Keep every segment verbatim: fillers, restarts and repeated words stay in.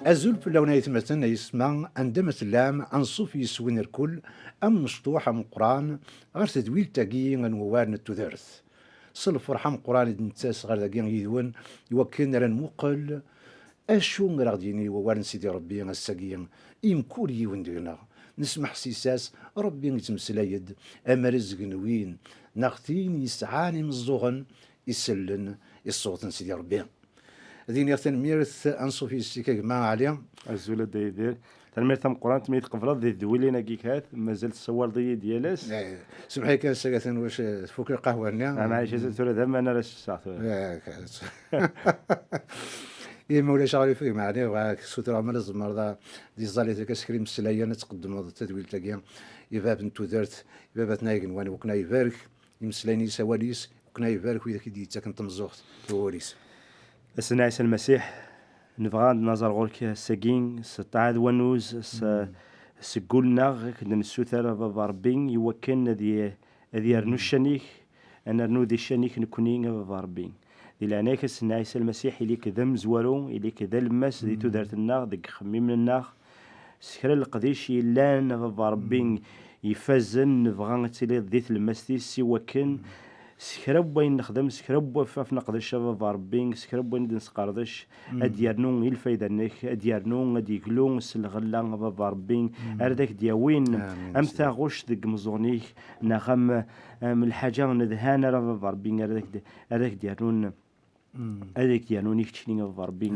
Azul fell-awen ay atmaten, ay yesma, anda ma tellam, anṣuf yes-wen irkul, amecṭuḥ ameqqran, ɣer tedwilt-agi n wawal n tudert. S lferḥ ameqqran i d-nettas ɣer dagi yid-wen, iwakken ara nmuqel acu ara ɣ-d-yini wawal n Sidi Ṛebbi ass-agi i mkul yiwen deg-neɣ. Nesmeḥsis-as, Ṛebbi yettmeslay-d, am rrezg n win neɣ tin yesɛan imeẓẓuɣen isellen i ṣṣut n Sidi Ṛebbi. Ad iniɣ tanemmirt, anṣuf yes-k a gma Ɛli. Azul a Dda Yidir. Tanemmirt tameqqrant mi tqebleḍ di tedwilin-agi kat, mazal tessawaleḍ-iyi-d yal ass. Eh, semmeḥ-iyi kan, ass-agi atan wac, eh, tfuk lqahwa-nni. Ah, maɛlic, tura d aman ara sseɣ tura. Eh, kat. Ih, ma ulac aɣilif a gma Ɛli, bɣiɣ ad k-ssutreɣ ma la tzemreḍ a, di tẓallit-agi, s kra imeslayen ad tqeddmeḍ tadwilt-agi i bab n tudert, i baba-tneɣ igenwan, iwakken ad ibarek imeslayen-is, awal-is, iwakken ad ibarek widak i d-yettaken tameẓẓuɣt i wawal-is. A Sidna Ɛisa Lmasiḥ, nebɣa ad naẓer ɣur-k ass-agi s ṭṭaɛa d wannuz, s, seg wul-nneɣ, ad k-d-nessuter a Baba Ṛebbi, iwakken ad y-, ad yernu ccan-ik, ad nernu di ccan-ik nekkni a Baba Ṛebbi. Di leɛnaya-k a Sidna Ɛisa Lmasiḥ, ili-k d amezwaru, ili-k d alemmas di tudert-nneɣ, deg yixemmimen-nneɣ, s kra n leqdic yellan a Baba Ṛebbi ifazen, nebɣa ad tiliḍ di tlemmast-is, iwakken s kra n wayen nexdem, s kra n wafaf neqdec a Baba Ṛebbi, s kra n wayen i d-nesqerdec, ad d-yernu i lfayda-nnek, ad d-yernu, ad d-yeglu s lɣella a Baba Ṛebbi, ara d ak-d-yawin am taɣuct deg imeẓẓuɣen-ik, neɣ am, am lḥaǧa nedhan ara a Baba Ṛebbi, ara d ak-d-, ara d ak-d-yernun ad ak-d-yernun i keččini a Baba Ṛebbi,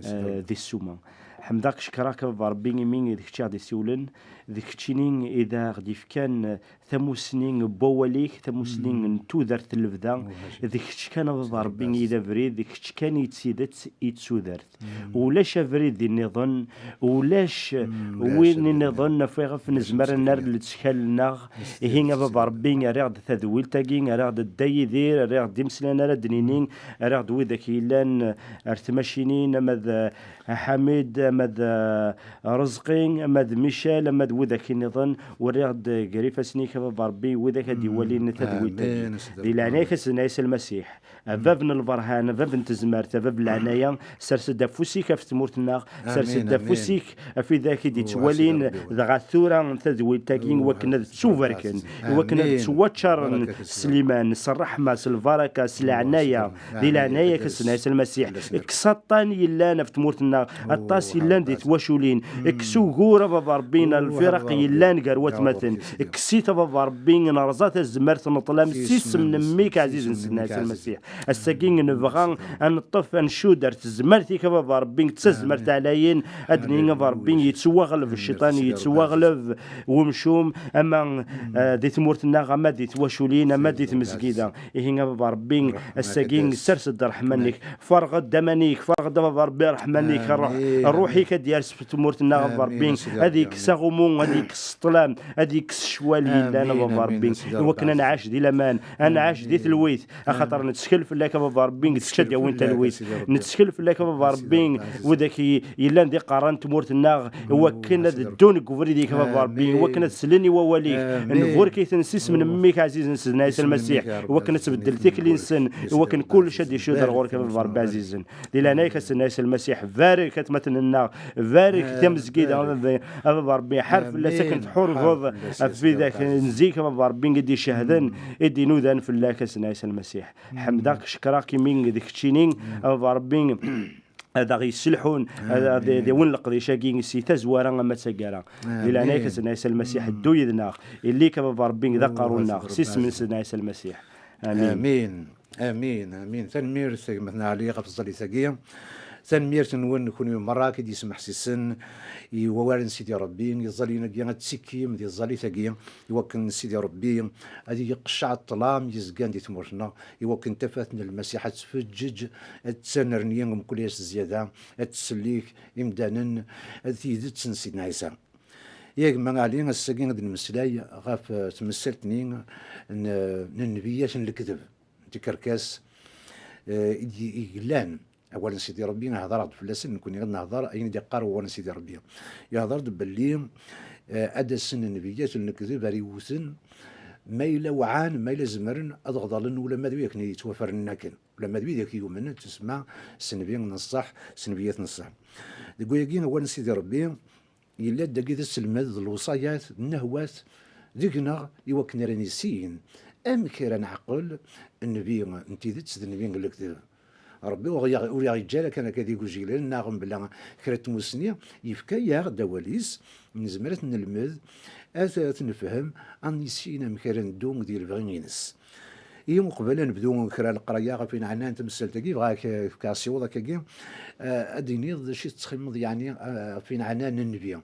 eh, di ssuma. Ḥemdeɣ-k, cekreɣ-k a Baba Ṛebbi, imi d kečč i ɣ-d-isiwlen, d keččini i d aɣ-d-ifkan tamusni n wawal-ik, tamusni n tudert n lebda, d kečč kan a Baba Ṛebbi i d abrid, d kečč kan i d tidet, i d tudert. Ulac abrid nniḍen, ulac win nniḍen ɣef wayɣef nezmer ad nerr lettkal-nneɣ. Ihi a Baba Ṛebbi, rriɣ-d tadwilt-agi, rriɣ-d Dda Yidir, rriɣ-d imeslayen ara d-nini, rriɣ-d widak yellan ar tmacinin, ama d, eh, Ḥamid, ama d, eh, Rezqi, ama d Michel, ama d widak nniḍen, u rriɣ-d gar ifassen-ik a Baba Ṛebbi widak ad d-iwalin tadwilt-agi. Di leɛnaya-k a Sidna Ɛisa Lmasiḥ, a bab n lberhan, a bab n tezmert, a bab n leɛnaya, sers-d afus-ik ɣef tmurt-nneɣ, sers-d afus-ik ɣef widak i d-ittwalin, dɣa tura tadwilt-agi, iwakken ad ttubarken, iwakken ad ttwaččaren s liman, s ṛṛeḥma, s lbaraka, s leɛnaya, di leɛnaya-k a Sidna Ɛisa Lmasiḥ. Kkes aṭṭan yellan ɣef tmurt-nneɣ, aṭas yellan di twaculin, kkes ugur a Baba Ṛebbi n lfiraq yellan gar watmaten, kkes-it a Baba Ṛebbi, nerẓa tazmert n ṭṭlam s isem n mmi-k ɛzizen Sidna Ɛisa Lmasiḥ. Ass-agi nebɣa ad neṭṭef, ad ncudd ar tezmert-ik a Baba Ṛebbi, d tazmert ɛlayen, ad d-nini a Baba Ṛebbi, yettwaɣleb cciṭan, yettwaɣleb wemcum, ama, eh, di tmurt-nneɣ, ama di twaculin, ama di tmezgida. Ihi a Baba Ṛebbi, ass-agi sers-d ṛṛeḥma-nnek, ferɣ-d aman-ik, ferɣ-d a Baba Ṛebbi ṛṛeḥma-nnek, ṛṛuḥ-ik ad d-yers ɣef tmurt-nneɣ a Baba Ṛebbi, ad yekkes aɣummu, ad yekkes ṭṭlam, ad yekkes ccwal yellan a Baba Ṛebbi, iwakken ad nɛac di laman, ad nɛac di telwit, axaṭer nettkel fell-ak a Baba Ṛebbi, d kečč ad d-yawin talwit. Nettkel fell-ak a Baba Ṛebbi, widak i yellan d iqerra n tmurt-nneɣ, iwakken ad ddun deg ubrid-ik a Baba Ṛebbi, iwakken ad slen i wawal-ik. Nburek-iten s isem n mmi-k ɛzizen Sidna Ɛisa Lmasiḥ, iwakken ad tbeddel tikli-nsen, iwakken kullec ad icuder ɣur-k a Baba Ṛebbi ɛzizen. Di leɛnaya-k a Sidna Ɛisa Lmasiḥ, barek atmaten-nneɣ, barek tamezgida, a Baba, a Baba Ṛebbi, ḥar fell-as akken tḥurbeḍ ɣef widak n zik a Baba Ṛebbi i d-icehden, i d-inudan fell-ak a Sidna Ɛisa Lmasiḥ. Ḥemdeɣ-k, cekreɣ-k imi d keččini a Baba Ṛebbi ad aɣ-yesselḥun, ad, ad, ad yawin leqdic-agi si tazwara ama d taggara. Di leɛnaya-k a Sidna Ɛisa Lmasiḥ, ddu yid-neɣ, ili-k a Baba Ṛebbi d aqerru-nneɣ, s isem n Sidna Ɛisa Lmasiḥ. Amin. Amin. Amin, amin. Tanemmirt a gma-tneɣ Ɛli ɣef tẓallit-agi. Tanemmirt-nwen kunwi merra i d-yesmeḥsisen i wawal n Sidi Ṛebbi, i tẓalliyin-agi ad ttekkim di tẓallit-agi, iwakken Sidi Ṛebbi ad iqecceɛ ṭṭlam yezgan di tmurt-nneɣ, iwakken tafat n Lmasiḥ ad tfeǧǧeǧ, ad tennerni mkul ass zzyada, ad tsellek imdanen d tidet n Sidna Ɛisa. Ya gma Ɛli, ass-agi ad d-nemmeslay ɣef, eh, tmessalt-nni n, n nnbiyat n lekdeb, n tikerkas, eh, i d-, i yellan. Awal n Sidi Ṛebbi, hḍeṛ-aɣ-d fell-asen, nekkni ad nehḍeṛ ayen i d-iqqar wawal n Sidi Ṛebbi. Yehḍeṛ-d belli, eh, ad d-asen nnbiyat n lekdeb ara iwten, ma yella wɛan, ma yella zemren ad ɣḍalen, ulamma d wid akken yettwafernen akken, ulamma d wid akk yumnen, tusemma s nnbi n ṣṣeḥ, s nnbiyat n ṣṣeḥ. Deg wayagi, awal n Sidi Ṛebbi yella-d dagi d aselmed, d lewṣayat, d nnehwat deg-neɣ, i wakken ara nissin amek ara neɛqel nnbi n tidet d nnbi n lekdeb. Ṛebbi ur aɣ-, ur aɣ-yeǧǧa ara kan akka d igujilen, neɣ mebla kra n tmussni, yefka-yaɣ-d awal-is, nezmer ad t-nelmed, ad t-, ad t-nefhem, ad nissin amek ara neddu di lebɣi-ines. I uqbel ad nebdu kra leqraya ɣef ayen ɛnan tamsalt-agi, bɣa ak-, fkeɣ asiweḍ akkagi, eh, ad d-tiniḍ d acu i tettxemmimeḍ, yeɛni, eh, ɣef ayen ɛnan nnbi,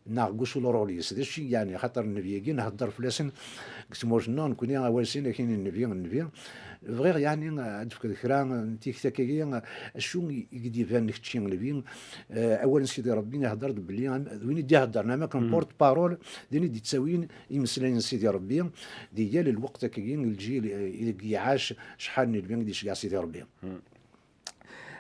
neɣ deg usul uṛulis. D acu i yeɛni? Xaṭer nnbi-agi nhedder fell-asen deg tmurt-nneɣ, nekkni awal sin akin nnbi, nnbi. Bɣiɣ, yeɛni, ad d-tefkeḍ kra n tikta akkagi, acu i, i k-d-iban kečči nnbi? Eh, awal n Sidi Ṛebbi ihedder-d belli am, d win i d-iheddren am akken porte-parole, d win i d-ittawin imeslayen n Sidi Ṛebbi di yal lweqt akkagi n lǧil, eh, ideg iɛac, acḥal n lbi i d-iceggeɛ Sidi Ṛebbi.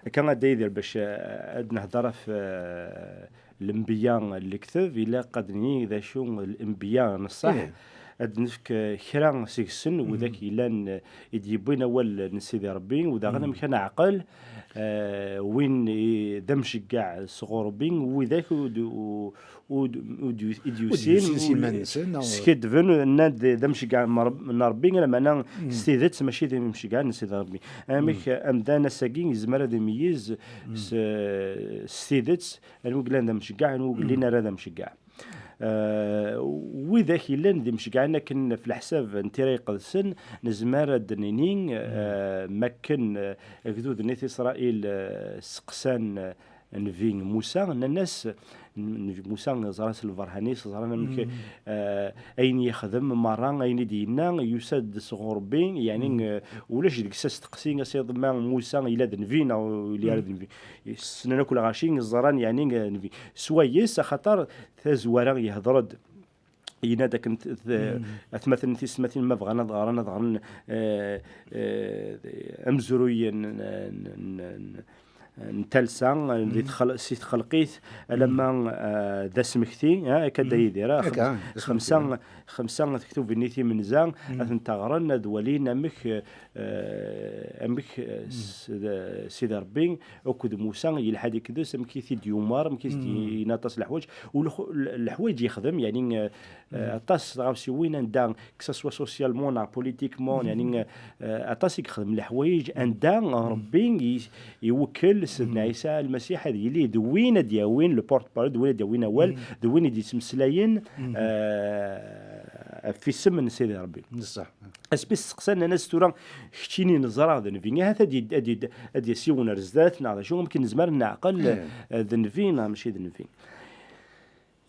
Akka a Dda Yidir, bac, eh, ad nehder ɣef, eh, lenbiya n lekteb, ilaq ad nini d acu lenbiya n ṣṣeḥ, ad nefk, eh, kra seg-sen, widak yellan, eh, i d-yewwin awal n Sidi Ṛebbi, u daɣen amek ad neɛqel, eh, win i, d amceggeɛ sɣur Ṛebbi, widak ur d-, ur, ur d-, ur d-, i d-yusin, ur d-yusin s iman-nsen, neɣ skiddben, nnan-d d, d amceggeɛ n Ṛeb-, n Ṛebbi, lameɛna s tidet mačči d amceggeɛ n Sidi Ṛebbi. Amek amdan ass-agi yezmer ad imeyyez s, s tidet, anwa i yellan d amceggeɛ, anwa ur yellin ara d amceggeɛ? Eh, widak yellan d imceggɛen akken f leḥsab n Tira Iqedsen, nezmer ad d-nini, eh, makken, eh, agdud n At Isṛayil, eh, seqsan, eh, Nnbi Musa, nnan-as, n-, Nnbi Musa ẓran s lberhan-is, ẓran amek, eh, ayen yexdem merra, ayen i d-yenna, yusa-d sɣur Ṛebbi, yeɛni, eh, ulac deg-s asteqsi, as-iḍ ma Musa yella d nnbi neɣ ur yelli ara d nnbi. Ssnen akk lɣaci, ẓran, yeɛni, eh, nnbi. Swayes, axaṭer tazwara yehder-d, yenna-d akken t-, t-, atmaten n tiyessetmatin ma bɣan ad ɣren, ad ɣren, eh, eh, amezruy n, n, n, n, n talsa, di txel-, si txelqit, alamma, eh, d asmekti, eh, akka Dda Yidir, eh, xemsa, xemsa tektubin i timenza, ad tent-ɣren, ad walin amek, eh, amek, eh, s-, d-, Sidi Ṛebbi akked Musa yelḥa deg-s, amek i t-id-yumar, amek i t-id-yenna aṭas n leḥwayeǧ, u lex-, l-, leḥwayeǧ yexdem, yeɛni, eh, eh, aṭas n tɣawsiwin anda, que ça soit socialement neɣ politiquement, yeɛni, eh, aṭas i yexdem leḥwayeǧ anda Ṛebbi i-, iwekkel Sidna Ɛisa Lmasiḥ ad yili d win ad d-yawin le porte-parole, d win ad d-yawin awal, d win i d-yettmeslayen, eh, ɣef isem n Sidi Ṛebbi. Neṣṣeḥ. Asmi s-, seqsan, nnan-as, tura keččini neẓra d nnbi, ahat ad d-, ad d-, ad d-yas yiwen ar zdat, neɣ d acu, amek nezmer ad neɛqel, eh, d nnbi neɣ mačči d nnbi?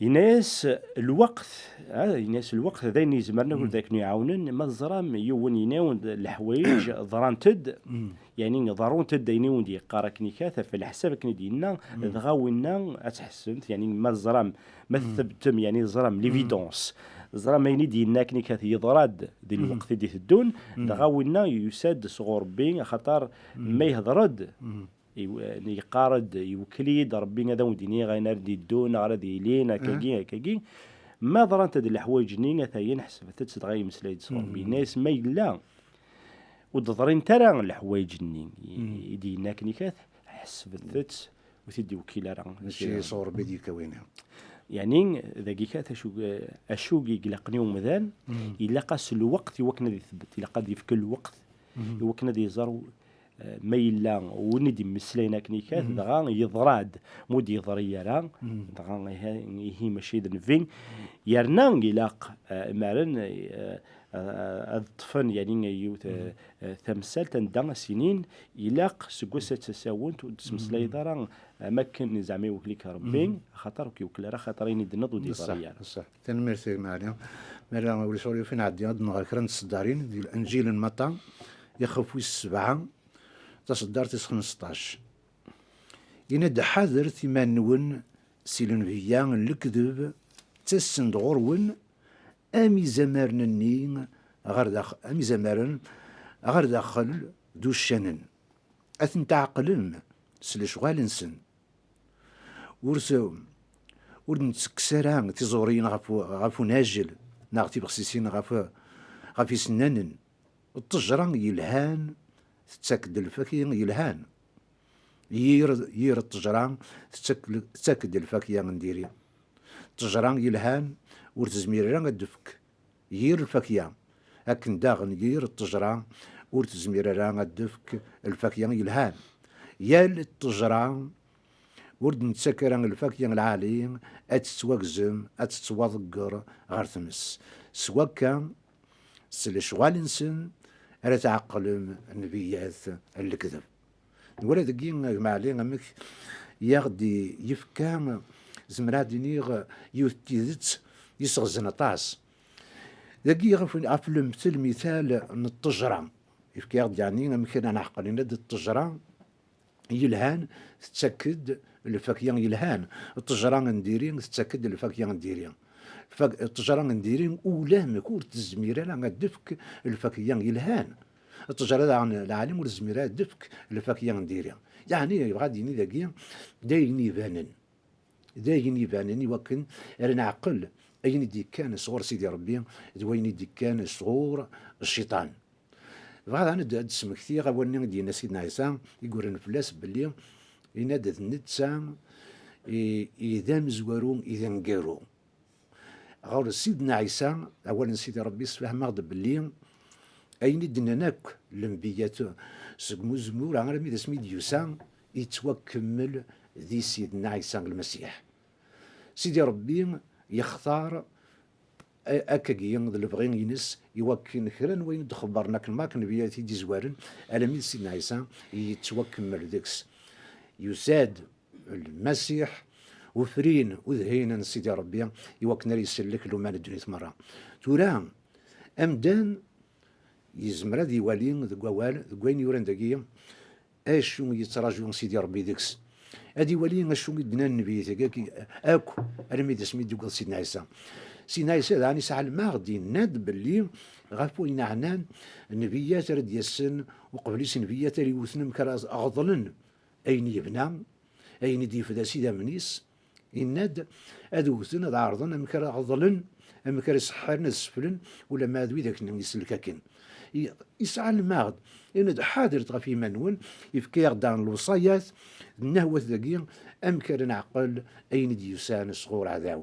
Yenna-yas lweqt, ah, yenna-yas lweqt d ayen izemren ad, mm, ak-, ad ken-iɛawnen, ma teẓram yiwen yenna-yawen-d leḥwayeǧ ḍrant-d, mm, yeɛni ḍerrunt-d ayen i wen-d-yeqqar akken ikat, ɣef leḥsab akken i d-yenna, mm, dɣa winna ad tḥessemt, yeɛni ma teẓram, ma, mm, tthebtem, yeɛni teẓram, mm, l'évidence, teẓram ayen i d-yenna akken ikat yeḍra-d di, mm, lweqt i d-iteddun, mm, dɣa winna yusa-d sɣur Ṛebbi, axaṭer, mm, ma yehder-d, mm, iw-, yeqqar-d, iwekkel-iyi-d Ṛebbi ad awen-d-iniɣ ayen ara d-yeddun neɣ ara d-yilin, akkagi, akkagi. Ma ḍrant-d leḥwayeǧ-nni, atayen, ḥesbet-tt dɣa yemmeslay-d s Ṛebbi. Yenna-yas, ma yella ur d-ḍrint ara leḥwayeǧ-nni i, i d-yenna akken ikat, ḥesbet-tt ur t-id-iwekkil ara. Mačči sɣur Ṛebbi i d-yekka winna. Yeɛni, dagi kat, acu, acu i ilaqen i umdan, ilaq-as lweqt i wakken ad itbet, ilaq ad yefk lweqt i wakken ad iẓer, eh, ma yella win i d-yemmeslayen akken ikat, dɣa yeḍra-d, ma ur d-yeḍri ara, dɣa ihi, ihi mačči d nnbi. Yerna ilaq, eh, imaren, eh, eh, ad ṭṭfen, yeɛni, yiwet, eh, eh, tamsalt anda as-inin, ilaq seg wass ad tasawent ur d-tettmeslayeḍ ara, am akken zeɛma iwekkel-ik Ṛebbi, axaṭer ur k-iwekkel ara, axaṭer ayen i d-tenniḍ ur d-yeḍri ara. Ṣṣeḥ, ṣṣeḥ. Tanemmirt a Gma Ɛli. Ma yella ulac ur yufi, nɛeddi ad nɣer kra n tseddarin di Lenǧil n Matta, ixef wis sebɛa, taseddart tis xmesṭac. Yenna-d, ḥadret iman-nwen si lenbiya n lekdeb ttasen-d ɣur-wen am izamaren-nni ɣer dax-, am izamaren ɣer daxel d uccanen. Ad ten-tɛeqlem s lecɣal-nsen. Ur s-, ur d-nettekkes ara tiẓuriyin ɣef u-, ɣef unajel, neɣ tibexsisin ɣef, ɣef isennanen. Ṭṭejra yelhan tettak-d lfakya yelhan. Yir, yir ṭṭejra tettak-, tettak-d lfakya n diri. Ṭṭejra yelhan ur tezmir ara ad d-tefk yir lfakya, akken daɣen yir ṭṭejra ur tezmir ara ad d-tefk lfakya yelhan. Yal ṭṭejra ur d-nettak ara lfakya lɛali, ad tettwagzem, ad tettwaḍegger ɣer tmes. S wakka, s lecɣal-nsen ara tɛeqlem nnbiyat n lekdeb. Nwala dagi, a gma Ɛli, amek i aɣ-d-yefka, zemreɣ ad iniɣ, yiwet n tidet yesɣezen aṭas. Dagi ɣef, ɣef lemtel, mital n ṭṭejra, yefka-aɣ-d, yeɛni, amek ara nɛeqqel, yenna-d ṭṭejra yelhan tettak-d lfakya yelhan. Ṭṭejra n diri tettak-d lfakya n diri. Lfak-, ṭṭejra n diri ulamek ur tezmir ara ad d-tefk lfakya yelhan. Ṭṭejra daɣen lɛali ur tezmir ara ad d-tefk lfakya n diri. Yeɛni yebɣa ad d-yini dagi d ayen ibanen. D ayen ibanen i wakken ara neɛqel ayen i d-yekkan sɣur Sidi Ṛebbi d wayen i d-yekkan sɣur cciṭan. Bɣiɣ daɣen ad, ad d-smektiɣ awal-nni i d-yenna Sidna Ɛisa, i yuran fell-as belli yenna-d d netta i, i d amezwaru, i d aneggaru. Ɣur Sidna Ɛisa, awal n Sidi Ṛebbi yessefhem-aɣ-d belli ayen i d-nnan akk lenbiyat seg umezmura armi d asmi i d-yusa, yettwakemmel di Sidna Ɛisa Lmasiḥ. Sidi Ṛebbi yextar a-, akkagi d lebɣi-ines, i wakken kra n wayen d-xebbren akken ma akken lenbiyat i d-izwaren, alammi d Sidna Ɛisa yettwakemmel deg-s. Yusa-d Lmasiḥ, ufrin udhinen n Sidi Ṛebbi, i wakken ara isellek luman n ddunit merra. Tura, amdan yezmer ad iwali deg wawal, deg wayen yuran dagi, acu yettraǧu Sidi Ṛebbi deg-s. Ad iwali acu i d-nnan nnbiyat-agi akk, armi d asmi d-yewweḍ Sidna Ɛisa. Sidna Ɛisa daɣen isɛa lmeɛd, yenna-d belli ɣef wayen ɛnan nnbiyat ara d-yasen uqbel-is, nnbiyat ara iwten amek ara ɣeḍlen ayen yebna, ayen i d-yefda s idammen-is, yenna-d ad wten, ad ɛerḍen amek ara ɣeḍlen, amek ara seḥḥaren, ad seflen, ulamma d widak-nni iselkaken. I-, yesɛa lmeɛd, yenna-d ḥadret ɣef yiman-nwen, yefka-yaɣ-d daɣen lewṣayat, d nnehwat dagi, amek ara neɛqel ayen i d-yusan sɣur ɛdaw.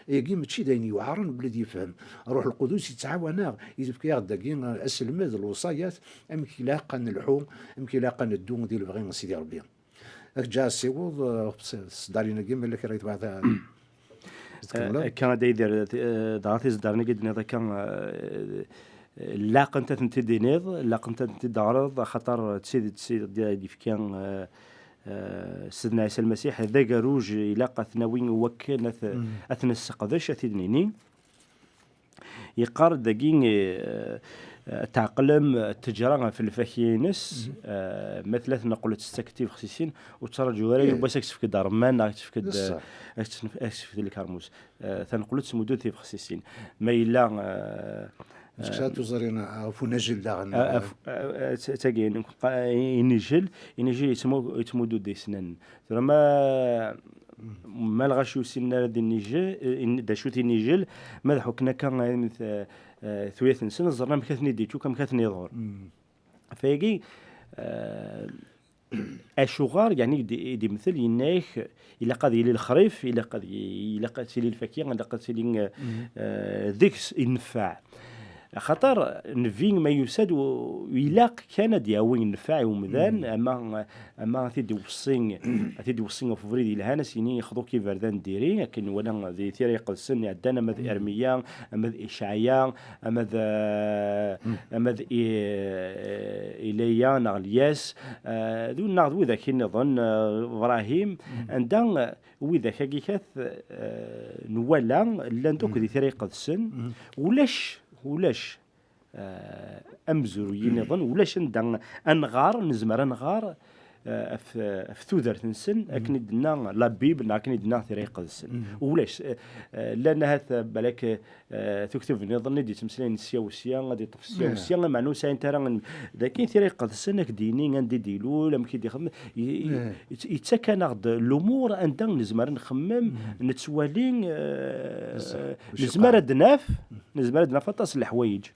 Ayagi mačči d ayen yuɛren belli d-yefhem. Ṛuḥ Lqudus yettɛawan-aɣ, yefka-yaɣ-d dagi aselmed, lewṣayat, amek ilaq ad nelḥu, amek ilaq ad neddu di lebɣi n Sidi Ṛebbi. Ad k-ǧǧeɣ ad tessiwḍeḍ, eh, s tseddarin-agi, ma yella kra i tebɣiḍ ad tkemmleḍ. Eh, akka, a Dda Yidir, eh, dɣa tiseddarin-agi d-tenniḍ akka, eh, laqent ad tent-id-tiniḍ, laqent ad tent-id-teɣreḍ, axaṭer d tidet i d-yefka, eh, eh, Sidna Ɛisa Lmasiḥ, d agerruj ilaq ad t-nawi wakken ad t-, ad t-nesseqdec, ad t-id-nini. Yeqqar-d dagi, eh, eh, tɛeqlem ttejra ɣef lfakya-ines, eh, ma tella tneqlet tettak-d tibexsisin, ur ttraǧu ara yiwwas ad k-tefk-d ṛṛman neɣ ad k-tefk-d, eh, ad k-tef-, ad k-tefk-d lkermus. Eh, taneqlet tmudd-d tibexsisin. Ma yella, eh, Nekkes ad tuẓrin ɣef unajel daɣen. Eh, af-, eh, eh, t-, tagi, qa-, inijel, inijel yettmu-, yettmudd-d isnan. Tura ma, ma lɣaci ur ssinen ara d inijel, eh, in-, d acu-t inijel, ma ad ḥukken akka, eh, t-, eh, tuyat-nsen, ẓren amek ad ten-id-ittuk, amek ad ten-iḍur. Ɣef wayagi, eh, acuɣer, yeɛni, i d-, i d-imtel, yenna-ak, ilaq ad yili lexrif, ilaq ad y-, ilaq ad tili lfakya, ilaq ad tili, eh, eh, deg-s i nnfeɛ. Axaṭer nnbi ma yusa-d, u-, ilaq kan ad d-yawi nnfeɛ i umdan, ama, ama ad t-id-iweṣṣi, ad t-id-iweṣṣi ɣef ubrid yelhan, ad s-yini, "Xḍu-k iberdan diri", akken nwala di Tira Iqedsen iɛeddan, ama d Irmiya, ama d Icɛaya, ama d, eh, ama d I-, eh, Ilaya neɣ Lyas, eh, d, neɣ d widak nniḍen, eh, Ibrahim, anda, eh, widak-agi kat, eh, nwala llan-d akk di Tira Iqedsen, ulac, ulac, eh, amezruy nniḍen, ulac anda ad nɣar, nezmer ad nɣar, eh, ɣef, ɣef tudert-nsen, akken i d-tenna la Bible, neɣ akken i d-tenna Tira Iqedsen. Ulac, eh, eh, llan ahat, eh, balak, eh, tuktub nniḍen i d-yettmeslayen sya u sya, ad iṭṭef sya u sya, meɛna ur sɛint ara n-, d akken Tira Iqedsen ad k-d-yini anda i d-ilul, amek i d-ixemmem, i-, i-, yett-, yettak-aneɣ-d lumuṛ anda nezmer ad nxemmem, nettwali, eh, nezmer ad naf, nezmer ad naf aṭas n leḥwayeǧ.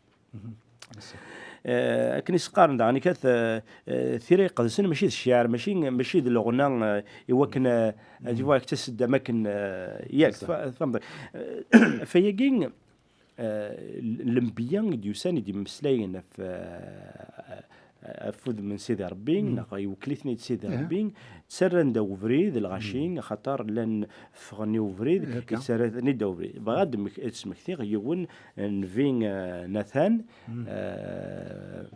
Eh, akken i s-qqaren daɣen ikat, eh, eh, tira iqedsen mačči d cceɛr, mačči, mačči d leɣna, eh, i wakken, eh, ad iwa ak-tt-aseddam akken, eh, yak, tfa-, tfahmeḍ. Eh, fayagi, eh, l-, lenbiya i d-yusan i d-yemmeslayen ɣef, eh, ɣef wudem n Sidi Rebbi, neɣ iwekkel-iten-id Sidi Rebbi, ttarran-d ubrid, lɣaci, axaṭer llan ffɣen i ubrid, yettarra-ten-id ubrid. Bɣiɣ ad d-mek-, ad d-smektiɣ yiwen, eh, nnbi, eh, Natan, eh,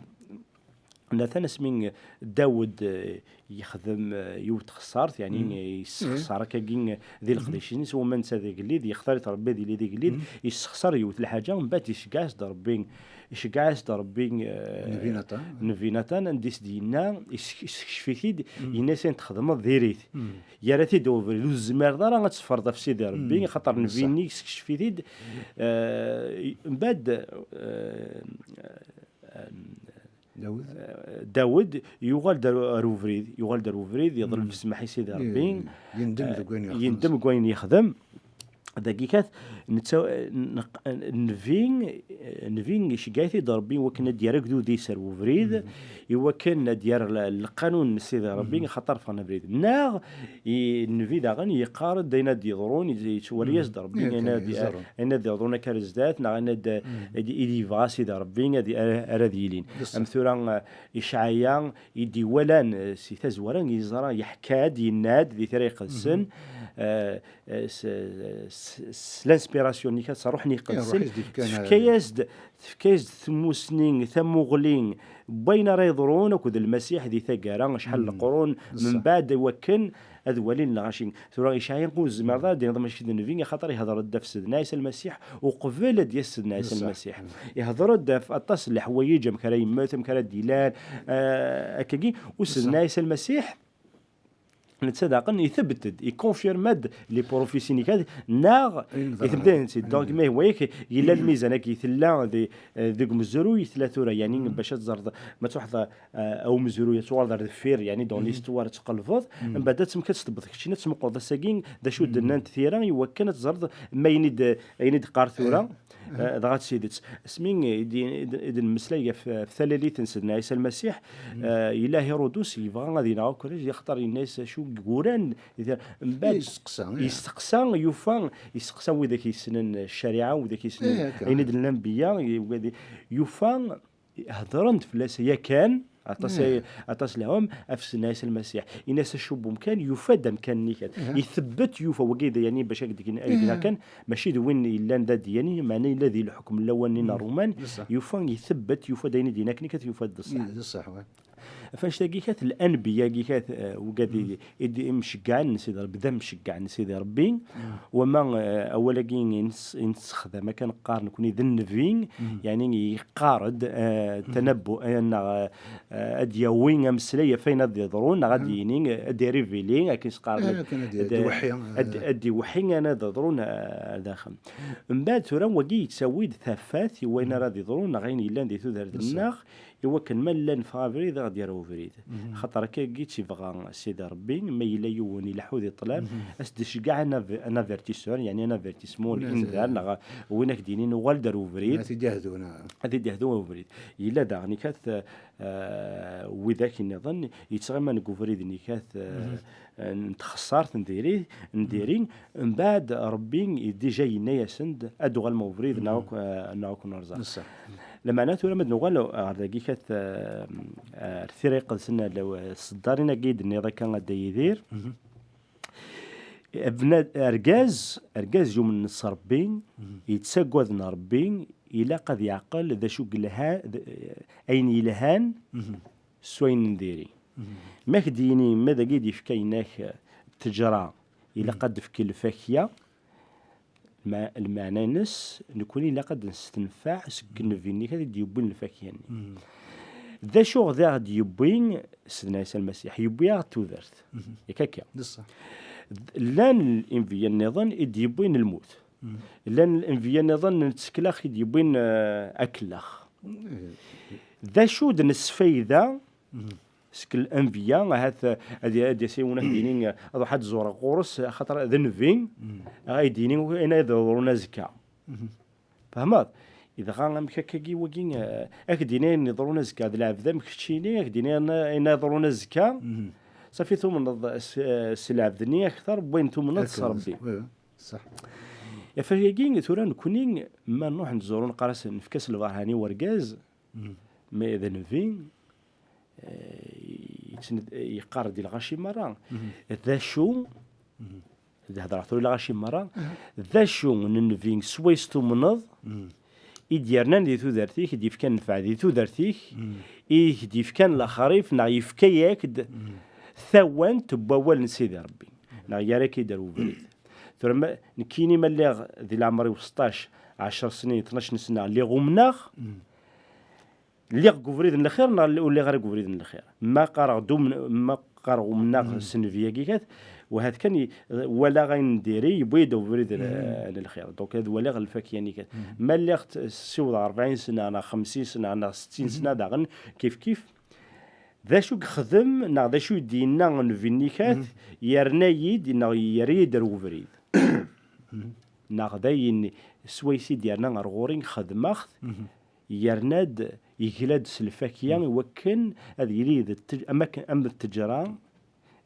Natan asmi Dawed, eh, yexdem, eh, yiwet txeṣṣart, yeɛni yessexṣar akkagi di leqdic-nnes, wamma netta d agellid, yextar-it Rebbi ad yili d agellid, yessexṣar yiwet lḥaǧa, mbeɛd iceggeɛ-as-d Rebbi, iceggeɛ-as-d Rebbi, eh, Nnbi Natan. Nnbi Natan, anda i s-d-yenna, yessek-, yessekcef-it-id, yenna-as ayen txedmeḍ diri-t. Yerra-t-id ubrid, ur tezmireḍ ara ad teffreḍ ɣef Sidi Rebbi, axaṭer nnbi-nni yessekcef-it-id. Eh, mbeɛd, eh, Dawed. Eh, Dawed yuɣal-d ar, ar ubrid, yuɣal-d ar ubrid, yeḍleb ssmaḥ i Sidi Rebbi. Yendem deg wayen yexdem. Yendem deg wayen yexdem. Dagi kat, netta, neq-, nnbi, nnbi iceggeɛ-it-id Rebbi i wakken ad d-yerr agdud-is ar ubrid, i wakken ad d-yerr l-, lqanun n Sidi Rebbi, axaṭer ffɣen abrid. Neɣ i nnbi daɣen yeqqar-d ayen ad d-yeḍrun, yettwali-as-d Rebbi ayen ad, ayen ad d-yeḍrun akka ar zdat, neɣ ayen ad, i d-, i d-yebɣa Sidi Rebbi ad, ara ad yilin. Am tura, eh, Icɛaya i d-iwalan, eh, si tazwara, yeẓra, yeḥka-d, yenna-d di Tira Iqedsen, eh, eh, s, s, s l'inspiration-nni, s Ṛṛuḥ-nni Iqedsen, tefka-yas-d, tefka-yas-d tmusni, tamuɣli, n wayen ara yeḍrun akked Lmasiḥ di taggara, acḥal n leqrun, mbeɛd, i wakken ad walin lɣaci. Tura Icɛaya ur tezmireḍ ara ad d-tiniḍ mačči d nnbi, axaṭer ihder-d ɣef Sidna Ɛisa Lmasiḥ uqbel ad d-yas Sidna Ɛisa Lmasiḥ. Ihder-d ɣef aṭas n leḥwayeǧ, amek ara yemmet, amek ara d-ilal, eh, akkagi. U Sidna Ɛisa Lmasiḥ, netta daɣen, ithebbt-d, ikonfirma-d les prophéties-nni, neɣ i temdanin-nni. Donc, ma ihwa-yak, yella lmizan-agi tella di, eh, deg umezruy tella tura, yani, bac ad teẓreḍ, ma truḥeḍ, eh, a umezruy, ad tuɣaleḍ ar deffir, yani, dans l'histoire, ad tqelbeḍ, mbeɛd ad temk ad tedbeḍ keččini, ad tmeqqreḍ ass-agi, d acu d-nnant tira, i wakken ad teẓreḍ ma ayen i d-, ayen i d-teqqar tura, eh, dɣa d tidet. Asmi i d-, i d-, i d-nemmeslay ɣef, ɣef talalit n Sidna Ɛisa Lmasiḥ, eh, yella Hirudus yebɣa ad ineɣ akk arrac, axaṭer yenna-yas acu yuran, mbeɛd yesteqsa, yufa, yesteqsa widak yessnen ccariɛa, widak yessnen ayen i d-nnan lenbiya, i-, wigad i-, yufa, hedren-d fell-as yakan, aṭas ay, aṭas lehum, ɣef Sidna Ɛisa Lmasiḥ. Ini-as acu n umkan, yufa-d amkan-nni kan. Itebbet, yufa, wagi d, yani, bac ad d-gen, ad d-gen akan, mačči d win yellan d adyani, meɛna yella di lḥukm n lawan-nni n Ṛṛuman, yufa, itebbet, yufa-d ayen i d-yenna akken kan, yufa-d d ṣṣeḥ. D ṣṣeḥ, wa. Ɣef annect-agi kat, lanbiya-agi kat, eh, wigad i, i d imceggɛen n Sidi Ṛebbi, d amceggɛen n Sidi Ṛebbi, wama, eh, awal-agi i nes-, i nessexdam akken qqar nekni d nnbi, yani yeqqar-d, eh, tanabbu, eh, neɣ, eh, ad d-yawi ameslay ɣef ayen ad d-yeḍrun, neɣ ad d-yini, eh, ad d-irivili, akken s-qqaren, eh, akken ad d-, ad d-, iweḥḥi, ad d-, eh, ad d-iweḥḥi ayen ad d-yeḍrun, eh, ar daxel. Mbeɛd tura wagi yettawi-d tafat i wayen ara d-yeḍrun, neɣ ayen yellan di tudert-nneɣ, i wakken ma llan ffeɣ abrid, ad ɣ-d-yerr ubrid. Xaṭer akka i tt-ibɣa Sidi Ṛebbi, ma yella yiwen ileḥḥu di ṭṭlam, ad s-d-iceggeɛ un av-, un avertisseur, yani un avertissement, win ad, inzar, neɣ win ak-d-yinin uɣal-d ar ubrid. Ad t-id-ihdu, neɣ? Ad t-id-ihdu ubrid. Yella daɣen ikat, eh, widak nniḍen yettɣiman deg ubrid-nni ikat, eh, n txeṣṣart n diri, n diri, mbeɛd Ṛebbi i déjà yenna-yasen-d ad d-uɣalem ubrid, neɣ ak-, eh, neɣ ad ken-rẓeɣ. Lameɛna tura ma d-nuɣal ɣer dagi kat, eh, ar Tira Iqedsen, ar tseddarin-agi i d-tenniḍ akka a Dda Yidir. Abna-, argaz, argaz yumnen s Ṛebbi, yettaggaden Ṛebbi, ilaq ad yeɛqel d acu yelha-, d, ayen yelhan s wayen n diri. Ma k-d-yini, ma dagi d-yefka yenna-k ttejra, ilaq ad d-tefk lfakya, lma-, lmeɛna-ines, nekni ilaq ad nestenfeɛ seg nnbi-nni-k ad d-yewwin lfakya-nni. D acu i aɣ-d-yewwin Sidna Ɛisa Lmasiḥ? Yewwi-aɣ-d tudert. Yak akka. D ṣṣeḥ. D-, llan inbiya nniḍen i d-yewwin lmut. Llan inbiya nniḍen n tsekla i d-yewwin, eh, akellex. D acu d-nesfayda seg lenbiya, ahat, eh, ad, ad yas yiwen ad d-yini, eh, ad ruḥ ad d-zureɣ ɣur-s, axaṭer d nnbi, ay d-yini ayen ad yeḍrun azekka. Fehmeḍ? Dɣa amek akkagi wagi, eh, ad k-d-yini ayen iḍerrun azekka, d lɛebd am keččini, ad k-d-yini ayen, ayen iḍerrun azekka, safi tumneḍ s, s lɛebd-nni akter n wayen tumneḍ s Rebbi. Ṣṣeḥ. Ɣef wayagi, tura nekni, ma nruḥ nzuru, neqqar-as, nefka-as lberhan i urgaz, ma d nnbi, eh, yettn-, yeqqar-d i lɣaci merra. D acu, d hedreɣ tura i lɣaci merra, d acu n nnbi swayes tumneḍ i d-yernan di tudert-ik, i d-yefkan nnfeɛ di tudert-ik, i k-d-yefkan lexrif, neɣ yefka-yak-d tawant n wawal n Sidi Rebbi, neɣ yerra-k-id ar ubrid. Tura ma, nekkini ma lliɣ di leɛmer-iw seṭṭac, ɛecṛ snin, tnac n sna, lliɣ umneɣ, lliɣ deg ubrid n lxir neɣ ur lliɣ ara deg ubrid n lxir? Ma qqareɣ d um-, ma qqareɣ umneɣ s nnbi-agi kat, wahat kan i-, walaɣ ayen n diri, yewwi-d ubrid n, n lxir. Donc, ad waliɣ lfakya-nni kat. Ma lliɣ t-, ssiwḍeɣ rebɛin sna, neɣ xemsin sna, neɣ settin sna daɣen, kif kif. D acu i yexdem, neɣ d acu i d-yenna nnbi-nni kat, yerna-yi-d, neɣ yerra-yi-d ar ubrid? Neɣ d ayen swayes i d-yerna ar ɣur-i, xedmeɣ-t, yerna-d, yegla-d s lfakya i wakken ad yili d t-, am akken, am d ttejra,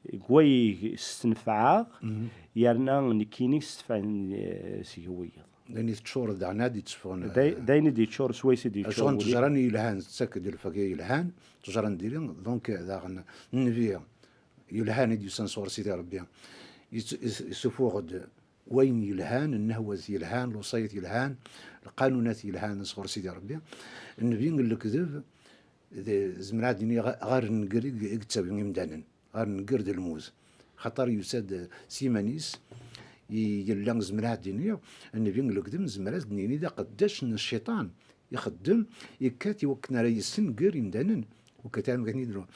deg wayeg stenfɛeɣ, yerna nekkini stefɛen, eh, seg wiyeḍ. D ayen i teččureḍ daɣen ad d-itteffɣen, d ay-, d ayen i d-yeččur swayes i d-yeččur acuɣer n wul-iw. Ttejra-nni yelhan tettak-d lfakya yelhan, ttejra n diri, donc, daɣen nnbi yelhan i d-yusan sɣur Sidi Rebbi, yet-, yet-, yessufuɣ-d wayen yelhan, nnehwat yelhan, lewṣayat yelhan, lqanunat yelhan sɣur Sidi Rebbi. Nnbi n lekdeb, d-, zemreɣ ad d-iniɣ ɣ-, ɣer nnger i, i yettawi imdanen, ɣer nnger d lmut. Xaṭer yusa-d s yiman-is, i-, yella, zemreɣ ad d-iniɣ, nnbi n lekdeb, nezmer ad d-nini d aqeddac n cciṭan, ixeddem, yekkat i wakken ara yessenger imdanen, ur yekkat ara am wakken i d-nruḥ.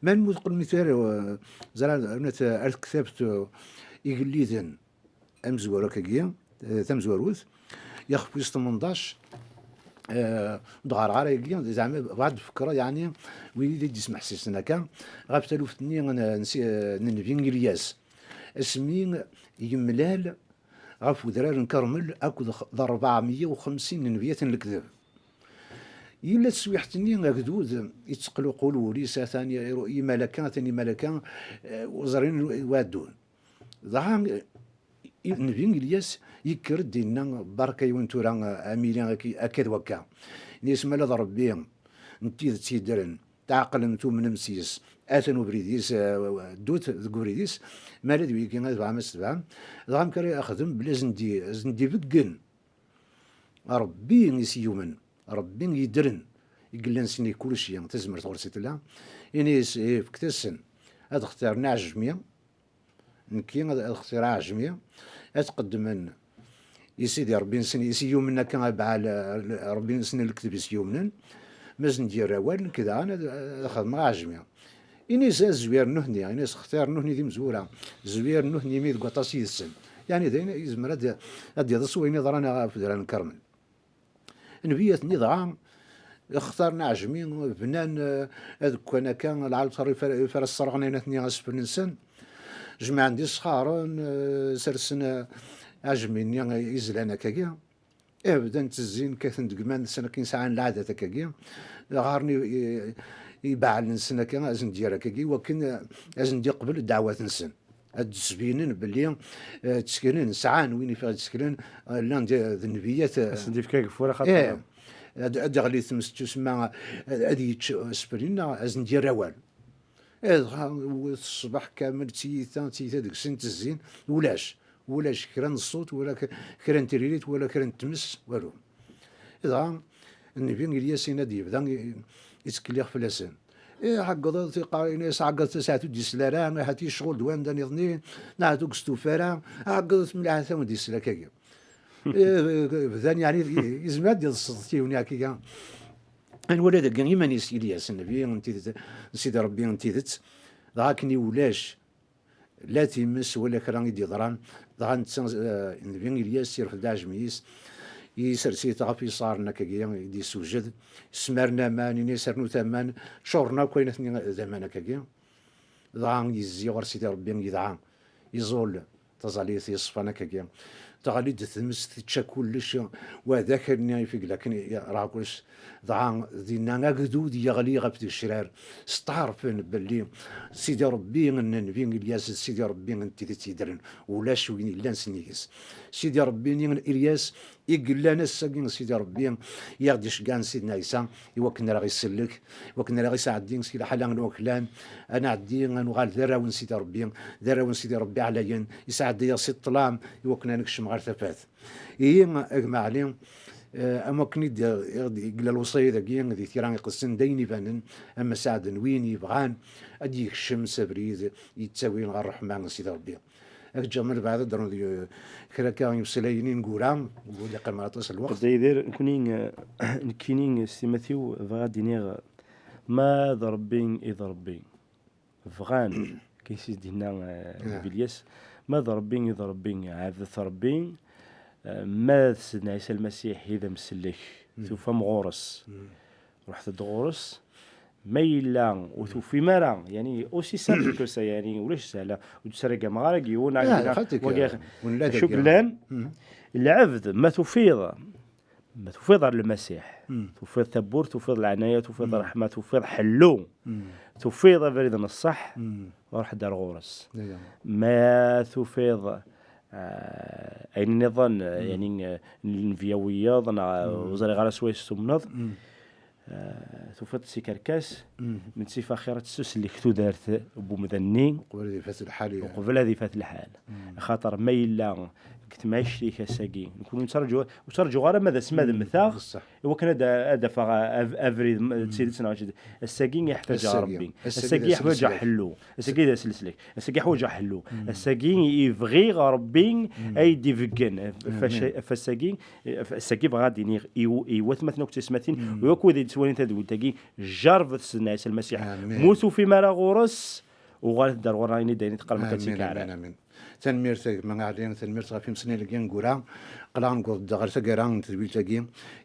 Ma nmut qel mi tura, eh, ẓra, ar tektabt, eh, igelliden, amezwaru akkagi, eh, tamezwarut, ixef wis tmenṭac, eh, ur d-ɣɣareɣ ara ayagi, zeɛma bɣiɣ ad d-fekkreɣ, yeɛni, wid i d-ismeḥsisen akka, ɣef taluft-nni n, n si-, n nnbi Ilyas. Asmi yemlal ɣef udrar n Karmel akked x-, d rebɛemya u xemsin n nnbiyat n lekdeb. Yella teswiḥt-nni agdud yetteqluqul wul-is, atan i-, imalaka, atan imalaka, eh, ur ẓrin i waddun. Dɣa, i-, nnbi Ilyas yekker-d, yenna, "Barka-wen tura, a, amili akka, akka d wakka." Yenna-yas, "Ma ala d Rebbi n tidet yeddren, tɛeqlem, tumnem s-yes, atan ubrid-is, a, ddut deg ubrid-is, ma ala d wigi ad tebɛem, ad s-tebɛem." Dɣa amek ara axdem bla ad sen-d-, ad sen-d-ibeggen Rebbi i s-yumen, Rebbi yeddren, i yellan s-nni kulci, tazmert ɣur-s i tella. Ini-as, "Fket-asen ad xtiren aɛejmi, nekki ad, ad xtireɣ aɛejmi, ad t-qeddmen i Sidi Rebbi-nsen i s-yumen akka, a Baɛal, Rebbi-nsen n lekdeb i s-yumnen, ma ad sen-d-yerr awal, nekk daɣen ad, ad xedmeɣ aɛejmi." Ini-as, "Ad zwir nutni," ini-as, "Xtir nutni d imezwura, zwir nutni imi deg waṭas yid-sen." Yeɛni d ayen yezmer ad, ad d-iḍes wayen yeḍran ɣef udrar n Karmel. Nnbiyat-nni dɣa xtaren aɛejmi, bnan, eh, adekkan akka, lɛalṭar i fara, i fara sserɣen ayen atni asfel-nsen, jemɛen-d isxaren, eh, sersen, eh, aɛejmi-nni i zlan akkagi. Eh, bdan ttezzin, kkaten deg iman-nsen akken sɛan lɛadat akkagi. Ɣaren i, i, ibeɛɛel-nsen akka, ad sen-d-yerr akkagi, i wakken, eh, ad sen-d-iqbel ddeɛwat-nsen. Ad d-sbinen belli, eh, tteklen, sɛan win ifiɣ tteklen, eh, llan d, d nnbiyat, eh, ad sen-d-ifk ageffur, axaṭer eh, ad, ad d-iɣli tmes tusemma, ad, ad yečč asfel-nneɣ, ad sen-d-yerr awal. Eh, dɣa, ṣṣbeḥ kamel d tiyita, d tiyita deg-sen ttezzin, ulac, ulac kra n ṣṣut, wala k-, kra n tririt, wala kra n tmes, walu. Dɣa, nnbi Ilyas yenna-d yebda i-, yettkellix fell-asen. Eh, ɛeggḍet, iqqar, ini-as, ɛeggḍet, ahat ur d-isel ara, ahat yecɣel d wanda niḍen, neɣ ahat ur yestufa ara, ɛeggḍet mliḥ, ahat ad wen-d-isel akkagi. Eh, bdan, yeɛni, yezmer ad d-iḍes yiwen akkagi. Ad nwali dagi iman-is Ilyas, nnbi n tidet, n Sidi Rebbi n tidet, dɣa akken i ulac la times wala kra i d-yeḍran, dɣa netta, eh, nnbi Ilyas irfed-d aɛejmi-is, isers-it ɣef yiṣaren akkagi i d-yessewjed, smaren aman, ini-as rnut aman, ččuren akk ayen atni d aman akkagi. Dɣa yezzi ɣer Sidi Rebbi, yedɛa, iẓul taẓallit yeṣfan akkagi. teɣli-d tmes, tečča kullec, wa d akal-nni ifeglaken, raɣ kullec. Dɣa dinna agdud yeɣli ɣef tgecrar, steɛṛfen belli Sidi Ṛebbi n Nnbi Ilyas d Sidi Ṛebbi n tidet yeddren, ulac win yellan sennig-s. Sidi Ṛebbi-nni n Ilyas i yellan ass-agi, Sidi Ṛebbi i aɣ-d-iceggɛen Sidna Ɛisa, i wakken ara ɣ-isellek, i wakken ara ɣ-isɛeddi si lḥala n waklan, ad nɛeddi, ad nuɣal d arraw n Sidi Ṛebbi, d arraw n Sidi Ṛebbi ɛlayen, isɛeddi-aɣ si ṭṭlam, i wakken ad nekcem ɣer tafat. Ihi, a gma Ɛli, eh, am wakken i d-, i d-, yella lewṣaya dagi di tira iqedsen, d ayen ibanen, am asaɛd n win yebɣan ad d-yekcem s abrid yettawin ɣer ṛṛeḥma n Sidi Ṛebbi. Ad k-ǧǧeɣ ma lbeɛd ad d-ternuḍ, eh, kra akka imeslayen ineggura, ur d-iqqim aṭas n lweqt. Dda Yidir, nekkni, eh, nekkini s timmad-iw bɣiɣ ad d-iniɣ, ma d Ṛebbi i d Ṛebbi. Bɣan, kan s i s-d-yenna, eh, Nnbi Ilyas, ma d Ṛebbi i d Ṛebbi, ɛebdet Ṛebbi, eh, ma d Sidna Ɛisa Lmasiḥ i d amsellek, tufam ɣur-s. Ruḥet-d ɣur-s, ma yella ur tufim ara, yani, aussi simple que ça, yani, ulac sahla, ur d-sragameɣ ara deg yiwen, ah, xaṭi, wagi, acu yellan, lɛebd, ma tufiḍ, ma tufiḍ ar Lmasiḥ, tufiḍ tawwurt, tufiḍ leɛnaya, tufiḍ ṛṛeḥma, tufiḍ ḥellu, tufiḍ abrid n ṣṣeḥ, ruḥ-d ar ɣur-s. Ma tufiḍ, ah, ayen nniḍen, yani, ah, n lenbiya wiyaḍ, neɣ, ah, ur ẓriɣ ara s wayes tumneḍ, ah, tufiḍ-t si kerkas, mi d-tif axir ad tessuslek tudert n umdan-nni. Uqbel ad ifat lḥal, ya. Uqbel ad ifat lḥal. Axaṭer ma yella deg temɛict-ik ass-agi, nekkni ur nettraǧu, ur ttraǧuɣ ara ma d asma d mmteɣ, i wakken ad, ad afeɣ a-, a-, abrid, m-, d tidet neɣ mačči d-, ass-agi iḥtaǧ Ṛebbi. Ass-agi iḥwaǧ ḥellu. Ass-agi d aselslek. Ass-agi ḥwaǧeɣ ḥellu. Ass-agi i bɣiɣ Ṛebbi ay d-ibeggen. Ɣef ass-agi, ɣef ass-agi bɣiɣ ad d-iniɣ i w-, i watmaten akked teysetmatin, u akk wid yettwalin tadwilt-agi, jerrbet Sidna Ɛisa Lmasiḥ. Mu tufim ara ɣur-s, uɣalet-d ar ɣur-neɣ, ini-d ayen i teqqarem akka d tikerrar. Tanemmirt a gma Ɛli, tanemmirt ɣef imeslayen-agi ineggura. Aql-aɣ newweḍ-d ɣer taggara n tedwilt-agi.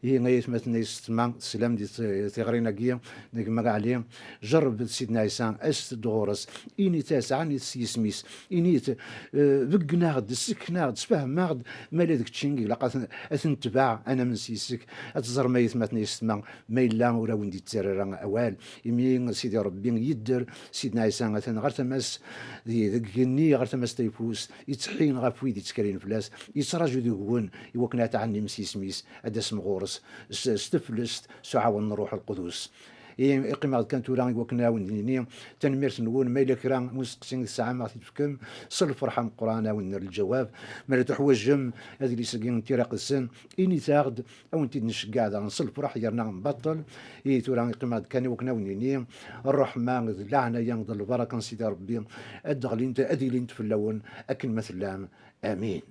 Ihi ay atmaten ay yessetma, teslam di t-, tiɣrin-agi n gma Ɛli, jerrbet Sidna Ɛisa, aset-d ɣur-s, init-as, ɛanit s yisem-is, init, eh, beggen-aɣ-d, ssken-aɣ-d, sfehmem-aɣ-d, ma la d kečči i ilaq ad t-, ad t-netbeɛ, ad namen s yis-k. Ad teẓrem ay atmaten ay yessetma, ma yella ur awen-d-yettarra ara awal, imi Sidi Ṛebbi yedder Sidna Ɛisa atan ɣer tama-s, di, deg igenni ɣer tama-s tayeffust, yettḥin ɣef wid yettkalen fell-as, yettraǧu deg-wen i wakken ad tɛennim s yisem-is, ad d-tasem ɣur-s s, s teflest, s uɛawen n Ṛṛuḥ Lqudus. I, iqqim-aɣ-d kan tura i wakken ad awen-d-nini tanemmirt-nwen, ma yella kra n usteqsi i tesɛam ad ɣ-t-id-tefkem, s lferḥ ameqqran ad awen-nerr lǧawab. Ma la tuḥwaǧem adlis-agi n Tira Iqedsen, init-aɣ-d, ad wen-t-id-nceggeɛ daɣen s lferḥ yerna mbaṭel. I tura iqqim-aɣ-d kan i wakken ad wen-nini ṛṛeḥma d leɛnaya d lbaraka n Sidi Ṛebbi ad d-ɣlint, ad ilint fell-awen akken ma tellam. Amin.